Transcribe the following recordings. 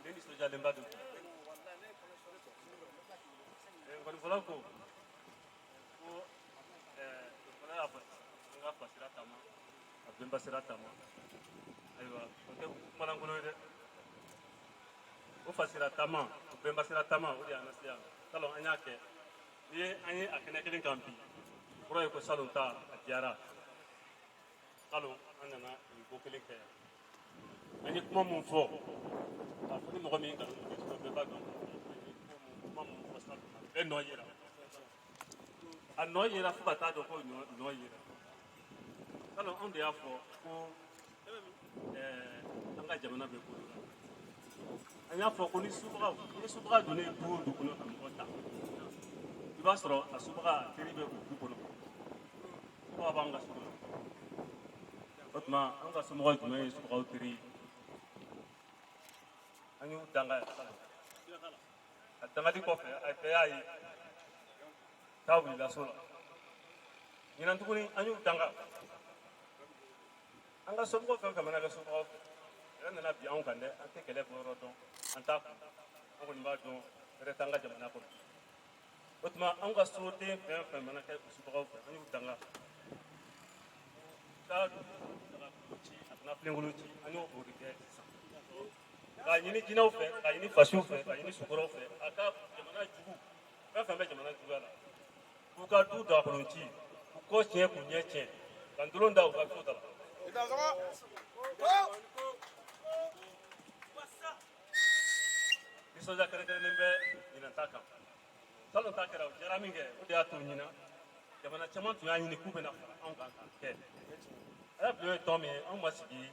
Ne nisɔndiyalenba don. Nkɔnifɔlaw ko ko fɔlɔ y'a fɔ an ka fasira taama, a bɛnba sira taama. Ayiwa, o tɛ kumalankolon ye dɛ. O fasira taama, o bɛnba sira taama, o de y'an lase yan. Salon an y'a kɛ, n'i ye an ye a kɛnɛ kelen kan bi, o kɔrɔ ye ko salon ta a diyara. Salon an nana nin ko kelen kɛ yan. An ye kuma mun fɔ, k'a fɔ ni mɔgɔ min nkalon tigɛ, sinon bɛɛ b'a dɔn an ye ko mun, kuma mun fɔ salon, a bɛɛ nɔ yera. A nɔ yera fo ka taa dɔn ko nɔ yera. Salon anw de y'a fɔ ko an ka jamana bɛ bolo la. An y'a fɔ ko ni subagaw, ni subaga donnen du o du kɔnɔ ka mɔgɔ ta, i b'a sɔrɔ a subaga a teri bɛ o du kɔnɔ. Subaga b'an ka so kɔnɔ. O tuma an ka somɔgɔw jumɛn ye subagaw teri ye? An y'u danga yan salon. A dangali kɔfɛ, a bɛɛ y'a ye k'a wulila so la. Ɲinan tuguni, an y'u danga. An ka somɔgɔw fɛn fɛn mana kɛ subagaw fɛ, kɛlɛ nana bi anw kan dɛ. An tɛ kɛlɛ bɔ yɔrɔ dɔn, an t'a kun. An kɔni b'a dɔn hɛrɛ t'an ka jamana kɔnɔ. O tuma an ka soden fɛn fɛn mana kɛ o subagaw fɛ, an y'u danga ka ci, a kana filenkolon ci. An y'o o de kɛ sisan, k'a ɲini jinɛw fɛ, k'a ɲini fasiw fɛ, k'a ɲini sukɔrɔw fɛ, a ka jamana jugu fɛn fɛn bɛ jamana juguya la, k'u ka du dagakolon ci, k'u kɔ tiɲɛ, k'u ɲɛ tiɲɛ, ka ndoron da u ka so da la. Nisɔndiya kɛrɛnkɛrɛnnen bɛ ɲinan ta kan. Salon ta kɛra, o diyara min kɛ, o de y'a to ɲinan jamana caman tun y'a ɲini k'u bɛna fara anw kan k'a kɛ. A y'a bila ye tɔn min ye, anw ma sigi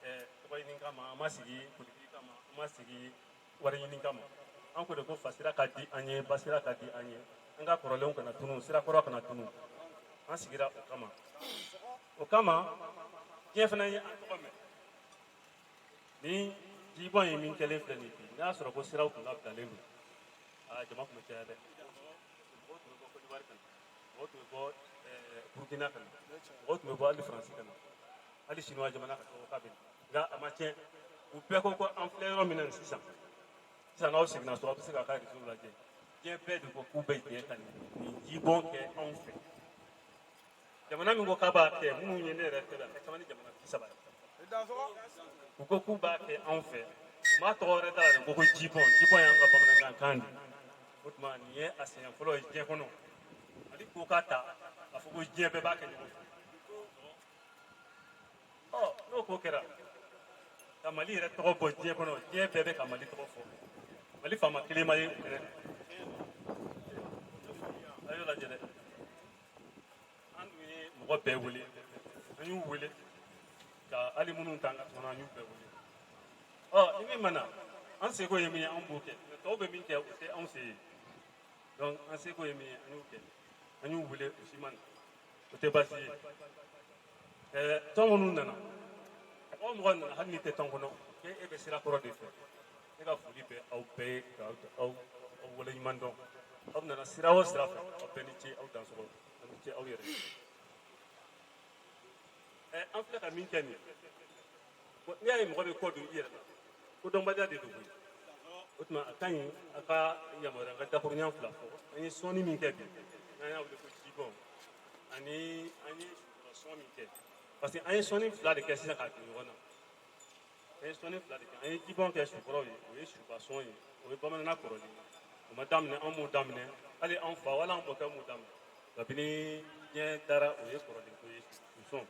tɔgɔ ɲini kama, an ma sigi politiki kama, an ma sigi wari ɲini kama. An ko de ko fasira ka di an ye, basira ka di an ye, an ka kɔrɔlenw kana tunu, sirakɔrɔ kana tunu. An sigira o kama. O kama diɲɛ fana ye an tɔgɔ mɛn. Ni jibɔn ye min kɛlen filɛ nin bi, n'a y'a sɔrɔ ko siraw tun labilalen don, aa, jama tun bɛ caya dɛ. Mɔgɔw tun bɛ bɔ Côte d'Ivoire ka na, mɔgɔw tun bɛ bɔ Burukina ka na, mɔgɔw tun bɛ bɔ hali Faransi ka na, hali Sinuwa jamana ka tɔgɔ k'a bɛ na. Nka a ma tiɲɛ. U bɛɛ ko ko an filɛ yɔrɔ min na nin sisan sisan, n'aw seginna so, aw bɛ se k'a ka réseau lajɛ. Diɲɛ bɛɛ de ko k'u bɛ jɛ ka nin jibɔn kɛ anw fɛ. Jamana min ko k'a b'a kɛ, minnu ye ne yɛrɛ tɛ, a ka ca ni jamana 30 ye. U ko k'u b'a kɛ anw fɛ, u m'a tɔgɔ wɛrɛ da la dɛ, ko jibɔn. Jibɔn y'an ka bamanankan kan de. O tuma nin ye a siɲɛ fɔlɔ ye diɲɛ kɔnɔ, Mali ko k'a ta k'a fɔ ko diɲɛ bɛɛ b'a kɛ ɲɔgɔn fɛ. Ɔ, n'o ko kɛra ka Mali yɛrɛ tɔgɔ bɔ diɲɛ kɔnɔ, diɲɛ bɛɛ bɛ ka Mali tɔgɔ fɔ, Mali faama kelen ma ye o kɛnɛ kan. A y'o lajɛ dɛ. An dun ye mɔgɔ bɛɛ wele, an y'u wele ka hali minnu t'an ka tɔn na, an y'u bɛɛ wele. Ɔ, ni min ma na, an seko ye min ye, an b'o kɛ. Mɛ tɔw bɛ min kɛ, o tɛ anw se ye. Donc an seko ye min ye, an y'o kɛ. An y'u wele, o si ma na. O tɛ baasi ye. Tɔn minnu nana, mɔgɔ o mɔgɔ nana, hali n'i tɛ tɔn kɔnɔ, k'e bɛ sira kɔrɔ de fɛ, ne ka foli bɛ aw bɛɛ ye, k'aw aw aw waleɲuman dɔn. Aw nana sira o sira fɛ, aw bɛɛ ni ce, aw dansɔgɔ, aw ni ce aw yɛrɛ ye. An filɛ ka min kɛ nin ye, n'i y'a ye mɔgɔ bɛ kɔ don i yɛrɛ la, ko dɔnbaliya de don koyi. O tuma a ka ɲi a ka yamaruya ka dakuruɲɛ fila fɔ. An ye sɔnni min kɛ bi, n'an y'a wele ko jibɔn, ani an ye sɔn min kɛ, parce que an ye sɔnni fila de kɛ sisan k'a don ɲɔgɔn na. An ye sɔnni fila de kɛ. An ye jibɔn kɛ sukɔrɔw ye, o ye suba sɔn ye, o ye bamananna kɔrɔlen ye. O ma daminɛ, an m'o daminɛ, hali an fa wala an mɔkɛ m'o daminɛ. Kabini diɲɛ dara, o ye kɔrɔlen ko ye. Sɔn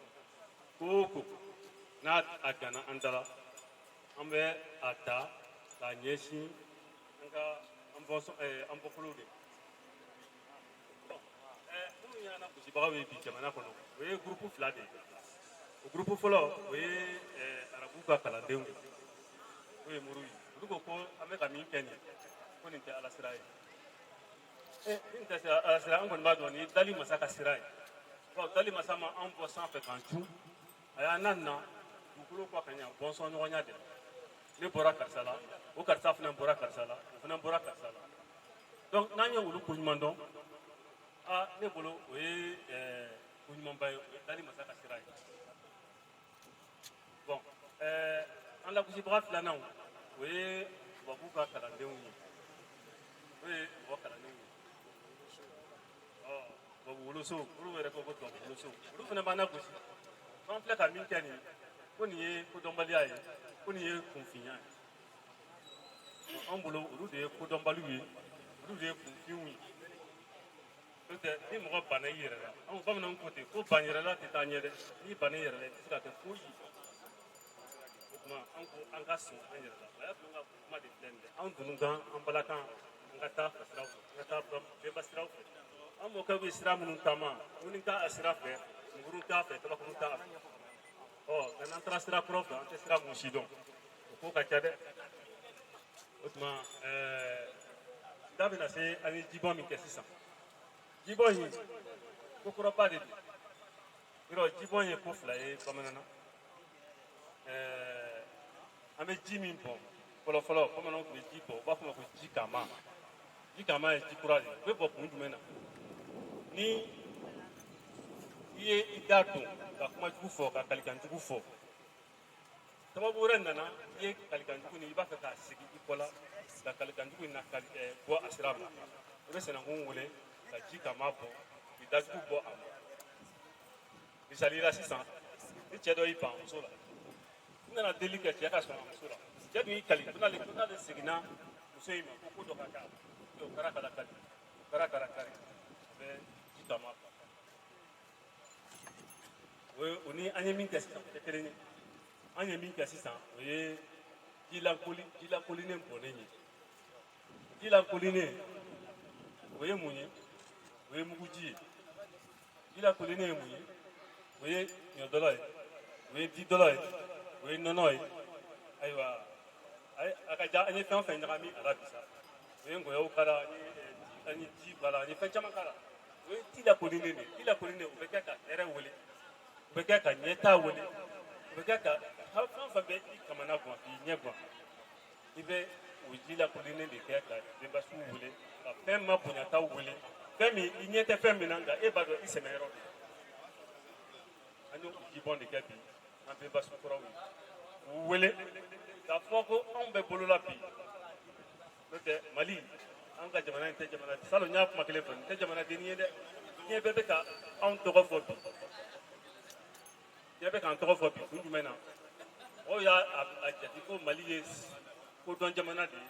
ko o ko n'a a ganna an da la, an bɛ a ta k'a ɲɛsin an ka an bɔsɔn an bɔkolow de ma. Minnu y'an gosibagaw ye bi jamana kɔnɔ, o ye gurupu fila de ye. O gurupu fɔlɔ, o ye arabuw ka kalandenw ye, o ye moriw ye. Olu ko ko an bɛ ka min kɛ nin, ko nin tɛ ala sira ye. Nin tɛ ala sira, an kɔni b'a dɔn nin ye dali masa ka sira ye. Bawo dali masa ma an bɔ sanfɛ k'an cun, a y'an na na dugukolo kɔ ka ɲa bɔnsɔn ɲɔgɔnya de la. Ne bɔra karisa la, o karisa fana bɔra karisa la, o fana bɔra karisa la. Donc n'an ye olu ko ɲuman dɔn, aa, ne bolo o ye ko ɲumanba ye, o ye dali masa ka sira ye. Bon, an lagosibaga filanan, o ye Tubabu ka kalandenw ye, n'o ye mɔgɔ kalannenw ye, ɔ tubabu woloso, olu yɛrɛ ko ko tubabu woloso, olu fana b'an lagosi. An filɛ ka min kɛ nin ye, ko nin ye kodɔnbaliya ye, ko nin ye kunfinya ye. An bolo, olu de ye kodɔnbaliw ye, olu de ye kunfinw ye. N'o tɛ, ni mɔgɔ banna i yɛrɛ la, anw bamananw ko ten ko ban yɛrɛ la tɛ taa ɲɛ dɛ. N'i banna i yɛrɛ la, i tɛ se ka kɛ foyi ye. O tuma, an ko an ka sɔn an yɛrɛ la. O y'a ka kuma de filɛ nin ye. Anw dunu kan, an balakan, an ka taa fa siraw fɛ, an ka taa bɛnba siraw fɛ. An mɔkɛw bɛ sira minnu taama, ŋuni t'a a sira fɛ, nkurun t'a fɛ, kabakuru t'a fɛ. Ɔ nka n'an taara sira kuraw fɛ, an tɛ sira mun si dɔn, o ko ka ca dɛ. O tuma, da bɛna se an ye jibɔn min kɛ sisan. Jibɔn in, ko kɔrɔba de don. Yɔrɔ, jibɔn ye ko fila ye bamanan na. An bɛ ji min bɔn, fɔlɔ fɔlɔ bamananw tun bɛ ji bɔn, u b'a fɔ o ma ko ji kama. Ji kama ye ji kura de ye. U bɛ bɔ kun jumɛn na? Ni i ye i da don ka kuma jugu fɔ, ka kalikan jugu fɔ, sababu wɛrɛ nana, i ye kalikan jugu nin, i b'a fɛ k'a sigi i kɔ la, ka kalikan jugu in na bɔ a sira ma, i bɛ sinankun wele ka ji kama bɔ k'i dajugu bɔ a ma. Misali la sisan, ni cɛ dɔ y'i ban muso la, n nana deli kɛ cɛ ka sɔn a muso la, cɛ dun y'i kali ko n'ale seginna muso in ma, ko ko dɔ ka k'a la, o kɛra ka kali, o kɛra ka kari, a bɛ ji kama bɔ. O ye o ni an ye min kɛ sisan, o tɛ kelen ye. An ye min kɛ sisan, o ye jilakolinen bɔnnen ye. Jilakolinen, o ye mun ye? O ye muguji ye. Jilakolinen ye mun ye? O ye ɲɔdɔlɔ ye, o ye didɔlɔ ye, o ye nɔnɔ ye. Ayiwa, a ka ja, an ye fɛn o fɛn ɲagami a la bi sa, o ye ngɔyɔw k'a la, an ye ji k'a la, an ye fɛn caman k'a la, o ye ji lakolinen de ye. Ji lakolinen, o bɛ kɛ ka hɛrɛ wele, o bɛ kɛ ka ɲɛtaa wele, o bɛ kɛ ka fɛn o fɛn bɛ i kamana gan, k'i ɲɛ gan, i bɛ o ji lakolinen de kɛ ka denbasiw wele, ka fɛn ma bonyataw wele, fɛn min i ɲɛ tɛ fɛn min na, nka e b'a dɔn i sɛmɛ yɔrɔ min. An y'o jibɔn de kɛ bi an bɛnbasu kɔrɔw ye, k'u wele k'a fɔ ko anw bɛ bolola bi. N'o tɛ, Mali, an ka jamana in tɛ jamana, salon n y'a kuma kelen fɔ, nin tɛ jamanadenni ye dɛ. Diɲɛ bɛɛ bɛ ka anw tɔgɔ fɔ bi, diɲɛ bɛ k'an tɔgɔ fɔ bi. Kun jumɛn na? Mɔgɔw y'a a jate ko Mali ye kodɔn jamana de ye,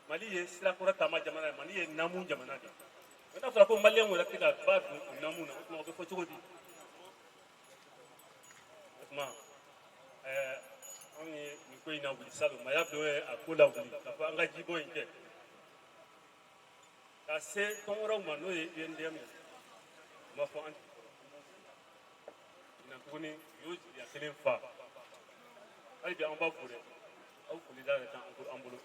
Mali ye sirakɔrɔ taama jamana ye, Mali ye naamu jamana de ye. Mɛ n'a fɔra ko maliyɛnw yɛrɛ tɛ ka ba don o naamu na, o tuma o bɛ fɔ cogo di? O tuma, anw ye nin ko in lawuli salon, Maya bulon ye a ko lawuli k'a fɔ an ka jibɔn in kɛ ka se tɔn wɛrɛw ma, n'o ye UNDM ye. U ma fɔ an jigi kɔrɔ ɲinan tuguni, u y'o jigiya kelen fa. Hali bi an b'a fo dɛ, aw folida yɛrɛ t'an an bolo.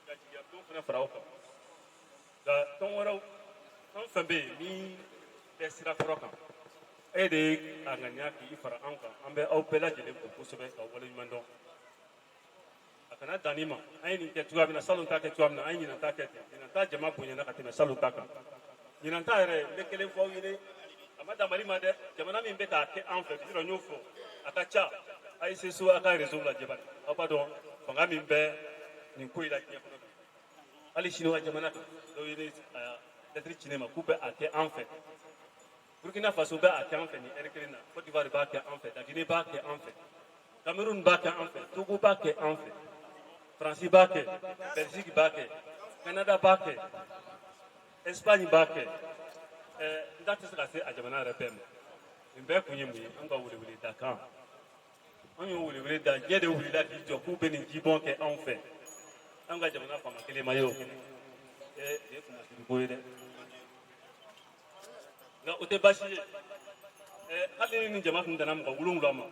Ka jigiya bulon fana fara aw kan, nka tɔn wɛrɛw, fɛn o fɛn bɛ yen min bɛ sira kɔrɔ kan, e de ye a ŋaniya k'i fara an kan, an bɛ aw bɛɛ lajɛlen fo kosɛbɛ ka waleɲuman dɔn. A kana dan nin ma. An ye nin kɛ cogoya min na, salon ta kɛ cogoya min na, an ye ɲinan ta kɛ ten. Ɲinan ta jama bonyana ka tɛmɛ salon ta kan. Ɲinan ta yɛrɛ, n bɛ kelen fɔ aw ye, a ma dan Mali ma dɛ. Jamana min bɛ k'a kɛ an fɛ bi, n y'o fɔ, a ka ca. A ye se so, a ka réseau lajɛ bani, aw b'a dɔn fanga min bɛ nin ko in la diɲɛ kɔnɔ bi. Hali Siniwa jamana kan, dɔw ye ne lɛtiri ci ne ma k'u bɛ a kɛ an fɛ. Burkina Faso bɛ a kɛ an fɛ nin ɛri kelen na, Côte d'Ivoire b'a kɛ an fɛ, La Guinée b'a kɛ an fɛ, Cameroun b'a kɛ an fɛ, Togo b'a kɛ an fɛ, Faransi b'a kɛ, Belgique b'a kɛ, Canada b'a kɛ, Espagne b'a kɛ. N da tɛ se ka se a jamana yɛrɛ bɛɛ ma. Nin bɛɛ kun ye mun ye? An ka welewele da kan, an y'o welewele da, diɲɛ de wulila k'i jɔ k'u bɛ nin jibɔn kɛ anw fɛ. An ka jamana faama kelen ma ye o kɛnɛ. Nin ye kunmasiri ko ye dɛ, nka o tɛ baasi ye. Hali ni nin jama tun danna mɔgɔ 7 ma,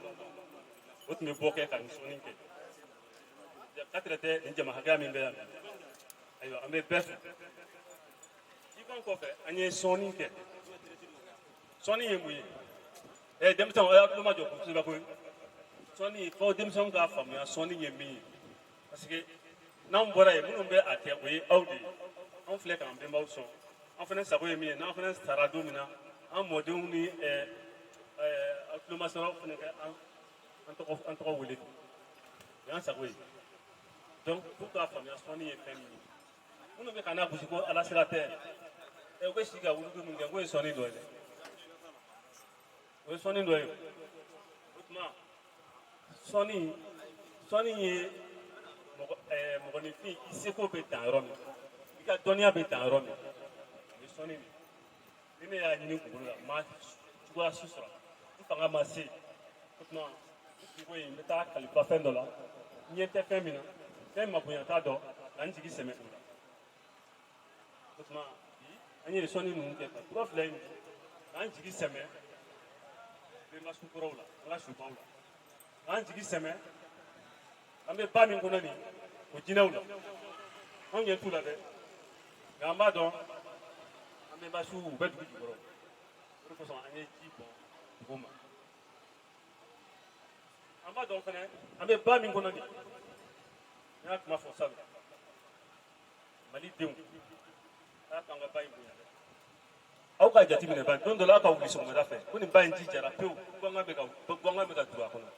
o tun bɛ bɔ kɛ ka nin sɔnni kɛ ka tɛrɛ tɛ nin jama hakɛya min bɛ yan bi. Ayiwa, an bɛ bɛɛ fo. Jibɔn kɔfɛ, an ye sɔnni kɛ. Sɔnni ye mun ye? Denmisɛnw, aw y'a tulo majɔ kosɛbɛ koyi. Sɔnni, fɔ denmisɛnw k'a faamuya sɔnni ye min ye, parce que n'anw bɔra yen, minnu bɛ a kɛ, o ye aw de ye. Anw filɛ k'an bɛnbaw sɔn, an fana sago ye min ye, n'an fana sara don min na, an mɔdenw ni aw tulomasɔrɔ fana kɛ an tɔgɔ wele. O y'an sago ye. Donc pour k'a faamuya, sɔnni ye fɛn min ye, minnu bɛ ka n'a gosi ko ala sira tɛ, ɛ, u bɛ si ka wuludu min kɛ, k'o ye sɔnni dɔ ye dɛ, o ye sɔnni dɔ ye. O tuma sɔnni ye mɔgɔ mɔgɔninfin, i seko bɛ dan yɔrɔ min, i ka dɔnniya bɛ dan yɔrɔ min, o ye sɔnni de ye. Ni ne y'a ɲini kunkolo la, n ma cogoya si sɔrɔ, n fanga ma se, o tuma n ko in n bɛ taa kalifa fɛn dɔ la, n ɲɛ tɛ fɛn min na, fɛn mabonya t'a dɔn, ka n jigi sɛmɛ o la. O tuma bi an ye sɔnni ninnu kɛ ka tura fila in k'an jigi sɛmɛ bɛnba sukɔrɔw la, an ka subaw la, k'an jigi sɛmɛ an bɛ ba min kɔnɔ nin, o jinɛw la. Anw ɲɛ t'u la dɛ, nka an b'a dɔn an bɛnba su, u bɛ dugu jukɔrɔ. O de kosɔn an ye ji bɔn dugu ma. An b'a dɔn fɛnɛ an bɛ ba min kɔnɔ nin, n y'a kuma fɔ salon, Mali denw, a y'a to an ka ba in bonya dɛ. Aw ka jateminɛ ba, don dɔ la aw ka wuli sɔgɔmada fɛ ko nin ba in ji jara pewu, gɔngɔn bɛ ka turu a kɔnɔ.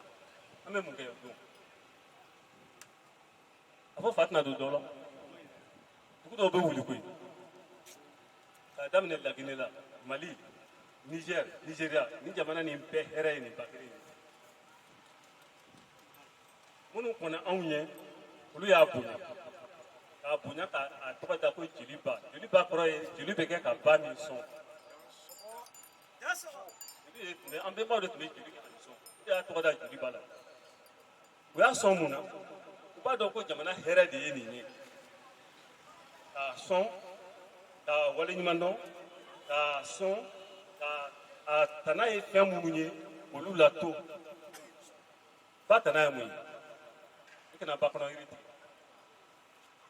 An bɛ mun kɛ o don? A fɔ fa tɛna don dɔ la. Dugu dɔw bɛ wuli koyi, k'a daminɛ Laginɛ la, Mali, Niger, Nigéria, nin jamana nin bɛɛ hɛrɛ ye nin ba kelen ye. Minnu kɔnna anw ɲɛ, olu y'a bonya, k'a bonya, k'a tɔgɔ da ko jeliba. Jeliba kɔrɔ ye jeli bɛ kɛ ka ba min sɔn. Jeli de tun bɛ, an bɛnbaw de tun bɛ jeli kɛ ka nin sɔn, o de y'a tɔgɔ da jeliba la. U y'a sɔn mun na? U b'a dɔn ko jamana hɛrɛ de ye nin ye, k'a sɔn, k'a waleɲuman dɔn, k'a sɔn, ka a tana ye fɛn minnu ye, olu la to. Ba tana ye mun ye? I kana ba kɔnɔ yiri tigɛ.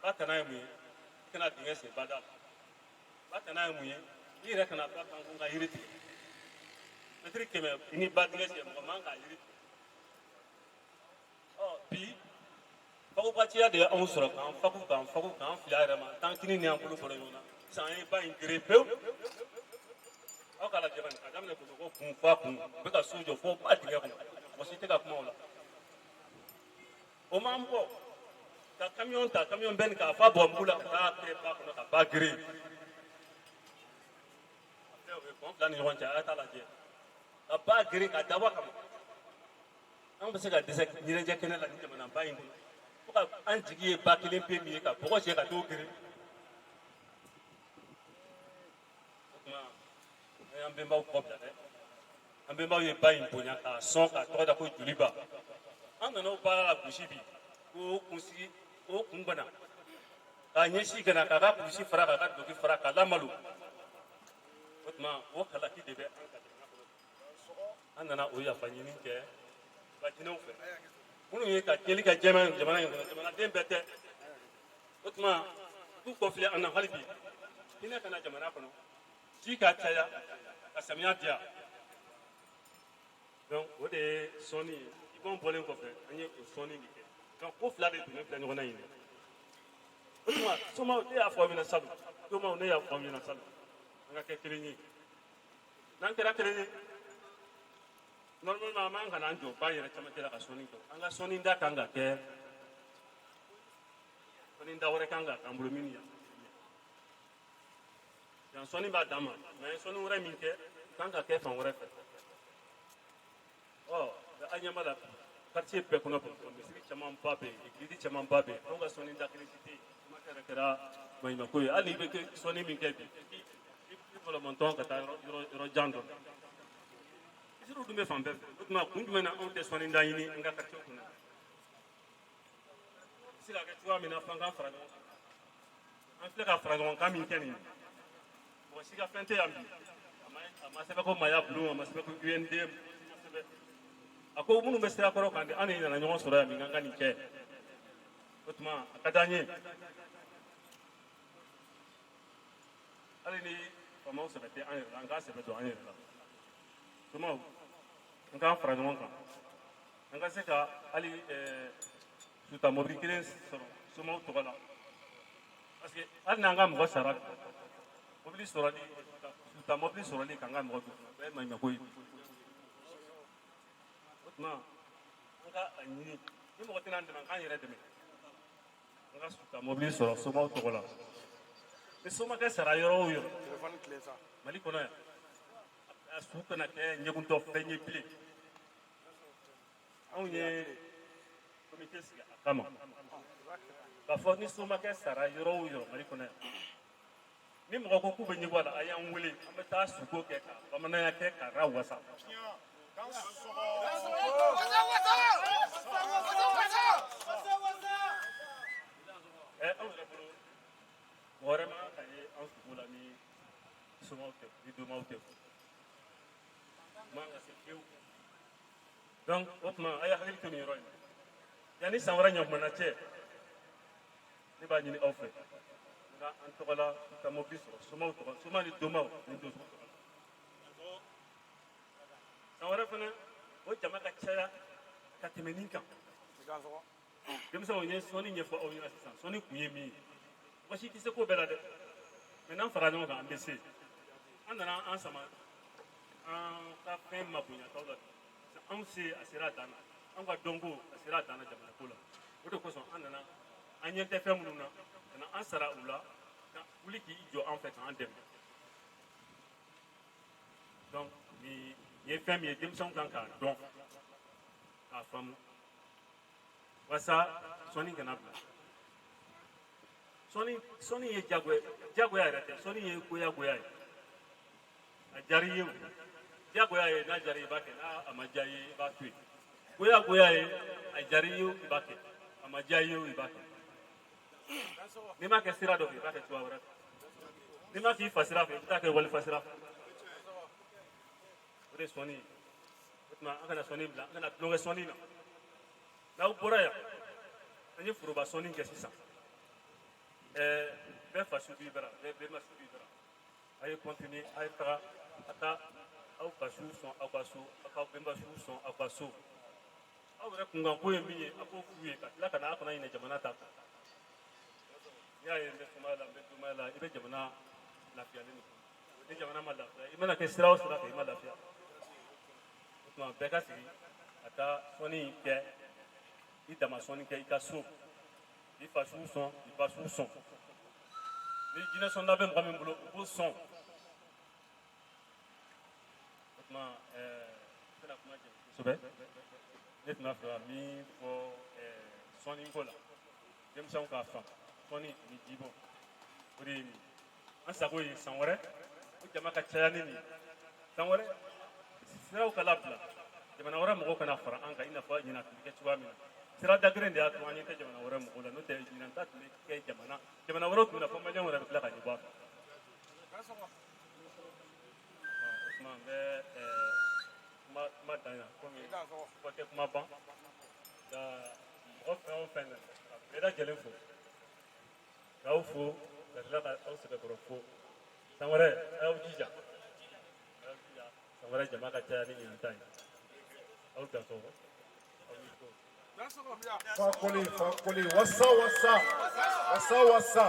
Ba tana ye mun ye? I kana dingɛ sen bada la. Ba tana ye mun ye? I yɛrɛ kana ba kan ko ka yiri tigɛ. Mɛtiri 100 i ni ba dingɛ cɛ, mɔgɔ man k'a yiri tigɛ. Ɔ bi, fagubaciya de ye anw sɔrɔ k'an fagu, k'an fagu, k'an fili a yɛrɛ ma, t'an kini ni an bolo bɔra ɲɔgɔn na. Sisan an ye ba in gere pewu. Aw k'a lajɛ bani, ka daminɛ Bamakɔ kun f'a kun, u bɛ ka so jɔ fo ba dingɛ kɔnɔ, mɔgɔ si tɛ ka kuma o la. O m'an bɔ ka kamiyɔn ta, kamiyɔn bɛɛ nin k'a fa bɔ mugu la ka taa kɛ ba kɔnɔ ka ba gere. O ye pɔn fila ni ɲɔgɔn cɛ, a y'a t'a lajɛ, ka ba gere ka dabɔ a kama. An bɛ se ka dɛsɛ ɲɛnajɛ kɛnɛ la nin jamana ba in kɔnɔ, fo ka an jigi ye ba kelen pe min ye, ka bɔgɔ cɛ ka t'o gere. O tuma an y'an bɛnbaw kɔ bila dɛ. An bɛnbaw ye ba in bonya k'a sɔn, k'a tɔgɔ da ko joliba. An nana o baara la gosi bi, k'o kunsigi, k'o kun bana, k'a ɲɛsin ka na k'a ka kulusi fara, k'a ka duloki fara, k'a lamalo. O tuma o halaki de bɛ an ka jamana kɔnɔ. An nana o yafa ɲini kɛ bajinɛw fɛ, minnu ye ka tiɲɛli kɛ jɛman jamana in kɔnɔ, jamanaden bɛɛ tɛ. O tuma u k'u kɔfilɛ an na hali bi, hinɛ ka na jamana kɔnɔ, ji ka caya, ka samiya diya. Donc o de ye sɔnni ye. Ibɔn bɔlen kɔfɛ, an ye o sɔnni de kɛ. Donc ko fila de donnen filɛ ɲɔgɔn na yen dɛ. O tuma somaw, ne y'a fɔ aw ɲɛna salon, somaw, ne y'a fɔ aw ɲɛna salon, an ka kɛ kelen ye. N'an kɛra kelen ye, normalement an man ka n'an jɔ ba yɛrɛ camancɛ la ka sɔnni kɛ. An ka sɔnni da kan ka kɛ sɔnni da wɛrɛ kan ka k'an bolo min yan yan. Sɔnni b'a dan ma, mais sɔnni wɛrɛ min kɛ kan ka kɛ fan wɛrɛ fɛ. Ɔ an ɲɛ b'a la quartier bɛɛ kɔnɔ Bamakɔ, misiri camanba bɛ yen, église camanba bɛ yen, anw ka sɔnni da kelen si tɛ yen. Kuma yɛrɛ kɛra maɲumanko ye. Hali i bɛ kɛ sɔnni min kɛ bi, i bɔlɔmɔntɔn ka taa yɔrɔ yɔrɔ jan dɔ la. Misiriw dun bɛ fan bɛɛ fɛ. O tuma kun jumɛn na anw tɛ sɔnni da ɲini an ka quartier kɔnɔ? A bɛ se ka kɛ cogoya min na f'an k'an fara ɲɔgɔn kan. An filɛ ka fara ɲɔgɔn kan min kɛ nin ye, mɔgɔ si ka fɛn tɛ yan bi. A ma sɛbɛn ko Maya Bulon, a ma sɛbɛn ko UND, ma sɛbɛn. A ko minnu bɛ sirakɔrɔ kan de, an de nana ɲɔgɔn sɔrɔ yan bi k'an ka nin kɛ. O tuma a ka d'an ye, hali ni faamaw sɛbɛ tɛ an yɛrɛ la, an k'an sɛbɛ don an yɛrɛ la. Somaw, an k'an fara ɲɔgɔn kan, an ka se ka hali suta mɔbili kelen sɔrɔ somaw tɔgɔ la, parce que hali n'an ka mɔgɔ sara, mɔbili sɔrɔli, suta mɔbili sɔrɔli k'an ka mɔgɔ don, o bɛɛ ye maɲumanko ye. O tuma an ka a ɲini Ni mɔgɔ tɛna an dɛmɛ, k'an yɛrɛ dɛmɛ. An ka suta mobili sɔrɔ somaw tɔgɔ la. Ni somakɛ sara yɔrɔ o yɔrɔ Mali kɔnɔ yan, a su kana kɛ ɲɛguntɔ fɛn ye bilen. Anw ye komite sigi a kama k'a fɔ ni somakɛ sara yɔrɔ o yɔrɔ Mali kɔnɔ yan, ni mɔgɔ ko k'u bɛ ɲɛbɔ a la, a y'an wele, an bɛ taa suko kɛ ka bamananya kɛ ka ra wasa. Ɛ, anw yɛrɛ bolo, mɔgɔ wɛrɛ man ka ye an suko la ni somaw tɛ, ni domaw tɛ, man ka se fiyewu. Donc o tuma, a ye hakili to nin yɔrɔ in na. Yanni san wɛrɛ ɲɔgɔnna cɛ, ne b'a ɲini aw fɛ nka an tɔgɔ la ka mobili sɔrɔ somaw tɔgɔ, soma ni domaw ni donso tɔgɔ la. San wɛrɛ fana, o jama ka caya ka tɛmɛ nin kan. Denmisɛnw ye sɔnni ɲɛfɔ aw ɲɛna sisan. Sɔnni kun ye min ye, mɔgɔ si tɛ se ko bɛɛ la dɛ, mɛ n'an fara ɲɔgɔn kan, an bɛ se. An nana an sama an ka fɛn mabonyataw la. Anw se a sera a dan na, an ka dɔnko a sera a dan na jamana ko la. O de kosɔn an nana, an ɲɛ tɛ fɛn minnu na, ka na an sara u la, ka wuli k'i jɔ an fɛ k'an dɛmɛ. Donc nin ye fɛn min ye, denmisɛnw kan k'a dɔn, k'a faamu, walasa sɔnni kana bila. Sɔnni ye jagoya, jagoya yɛrɛ tɛ, sɔnni ye goyagoya ye. A diyara i ye o, jagoya ye, n'a diyara i ye, i b'a kɛ, n'a a ma diya i ye, i b'a to yen. Goyagoya ye, a diyara i ye o, i b'a kɛ, a ma diya i ye o, i b'a kɛ. N'i m'a kɛ sira dɔ fɛ, i b'a kɛ cogoya wɛrɛ fɛ. N'i m'a k'i fa sira fɛ, i bɛ taa kɛ walifa sira fɛ. O de ye sɔnni ye. O tuma, an kana sɔnni bila, an kana tulonkɛ sɔnni na. N'aw bɔra yan, an ye foroba sɔnni kɛ sisan. Ɛɛ, bɛɛ fa su b'i bara, bɛɛ bɛnba su b'i bara. A ye continuer, a ye taga a ka aw fa su sɔn aw ka so, aw ka bɛnba su sɔn aw ka so. Aw yɛrɛ kunkanko ye min ye, a k'o f'u ye, ka tila ka na, a kana ɲinɛ jamana ta kɔ. N'i y'a ye n bɛ sumaya la, n bɛ dumaya la, i bɛ jamana lafiyalen de kɔnɔ. Ni jamana ma lafiya, i mana kɛ sira o sira fɛ, i ma lafiya. O tuma, bɛɛ ka sigi ka taa sɔnni kɛ, i dama sɔnni kɛ i ka so, i fa su sɔn, i ba su sɔn. Ni jinɛ sɔnda bɛ mɔgɔ min bolo, u b'o sɔn. O tuma, n tɛna kuma jɛ kosɛbɛ. Ne tun b'a fɛ ka min fɔ sɔnni ko la, denmisɛnw k'a faamu, sɔnni ani jibɔ, o de ye nin ye. An sago ye san wɛrɛ o jama ka caya ni nin ye. San wɛrɛ, siraw ka labila, jamana wɛrɛ mɔgɔw kana fara an kan, i n'a fɔ ɲinan tun bɛ kɛ cogoya min na. Sira dagirin de y'a to an ɲɛ tɛ jamana wɛrɛ mɔgɔw la, n'o tɛ ɲinan ta tun bɛ kɛ jamana wɛrɛw tun bɛ na fɔ maliyɛnw yɛrɛ bɛ tila ka ɲɛbɔ a fɛ. O tuma, n bɛ kuma dan yan, komi kuma tɛ kuma ban. Nka mɔgɔ fɛn o fɛn nana, ka bɛɛ lajɛlen fo, k'aw fo, ka tila ka aw sɛbɛkɔrɔ fo. San wɛrɛ, a y'aw jija, a y'aw jija, san wɛrɛ jama ka caya ni ɲinan ta ye. Aw dansɔgɔ, aw ni ko. Fakoli, Fakoli, wasa, wasa, wasa, wasa.